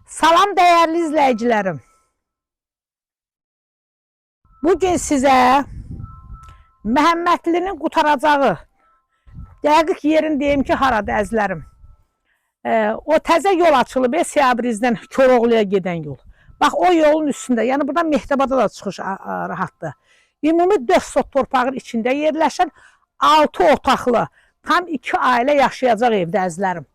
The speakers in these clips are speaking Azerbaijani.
Salam dəyərli izləyicilərim. Bugün sizə Məhəmmədlinin qutaracağı dəqiq yerin deyim ki, harada əzizlərim. O təzə yol açılıb, Siyabrizdən Koroğluya gedən yol. Bax o yolun üstündə, yəni buradan Mehtabada da çıxış rahatdır. Ümumi 4 sot torpağın içində yerləşən 6 otaqlı, tam 2 ailə yaşayacaq evdə əzizlərim.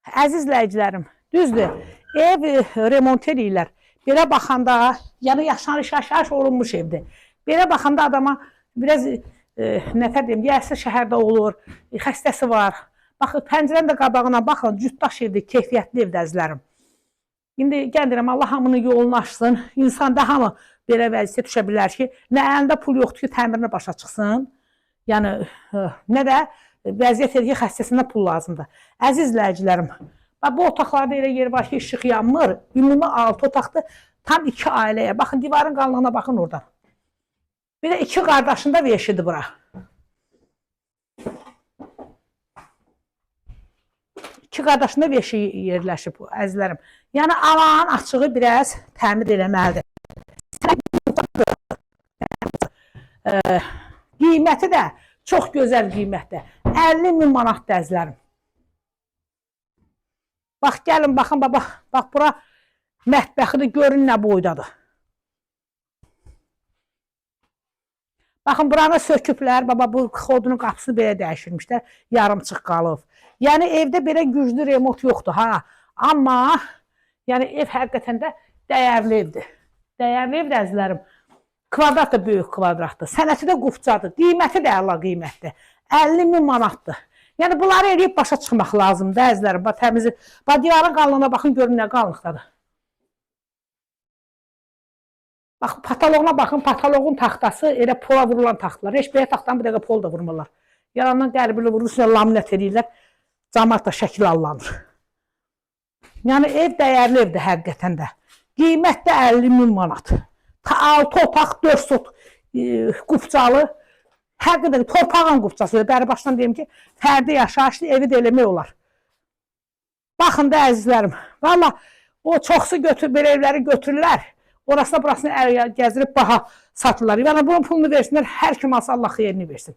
Əziz izləyicilərim, düzdür, ev remont eləyirlər. Belə baxanda, yəni yaşayış olunmuş evdir. Belə baxanda adama biraz nətər deyim, yəsi şəhərdə olur, xəstəsi var. Baxın, pəncərənin də qabağına baxın, cütdaş evdir, keyfiyyətli evdir əzizlərim. İndi gəlirəm, deyirəm, Allah hamının yolunu açsın. İnsanda hamı belə vəziyyətə düşə bilər ki, nə əlində pul yoxdur ki, təmirinə başa çıxsın. Yəni nə də vəziyyət edir ki, xəstəsinə pul lazımdır. Əziz izləyicilərim, bax bu otaqlarda elə yer var ki, işıq yanmır. Ümumi 6 otaqdır, tam 2 ailəyə. Baxın, divarın qalınlığına baxın oradan. Bir də iki qardaşın da veşidir bura. İki qardaşın da veşi yerləşib, əzizlərim. Yəni alan açığı biraz təmir eləməlidir. Qiyməti də çox gözəl qiymətdir. 50 min manatdır əzizlərim. Bax gəlin baxın baba, bax bura mətbəxidir, görün nə boydadır. Baxın buranı söküblər, baba bu xodunun qapısını belə dəyişirmişlər, yarımçıq qalıb. Yəni evdə belə güclü remont yoxdur ha. Amma yəni ev həqiqətən də dəyərli evdir. Dəyərli evdir əzizlərim. Kvadrat da böyük kvadratdır. Sənəti də qupcadır. Qiyməti də əla qiymətdir. 50 min manatdır. Yəni bunları eləyib başa çıxmaq lazımdır əzizlərim. Bax təmizi. Bax divarın qalınlığına baxın görün nə qalınlıqdadır. Bax patoloğuna baxın, patoloğun taxtası elə pola vurulan taxtalar. Heç belə taxtanı bir dəqiqə pol da vurmurlar. Yalandan qərbili vurur, üstünə laminat eləyirlər. Camaat da şəkil allanır. Yəni ev dəyərli evdir həqiqətən də. Qiymət də 50 min manat. Ta 6 otaq, 4 sot qupcalı. Həqiqətən torpağın qupcası. Bəri başdan deyim ki, fərdi yaşayışlı evi də eləmək olar. Baxın da əzizlərim. Valla o çoxsu götür, belə evləri götürürlər. Orasına burasını əl gəzdirib baha satırlar. Yəni bunun pulunu versinlər, hər kim alsa Allah xeyrini versin.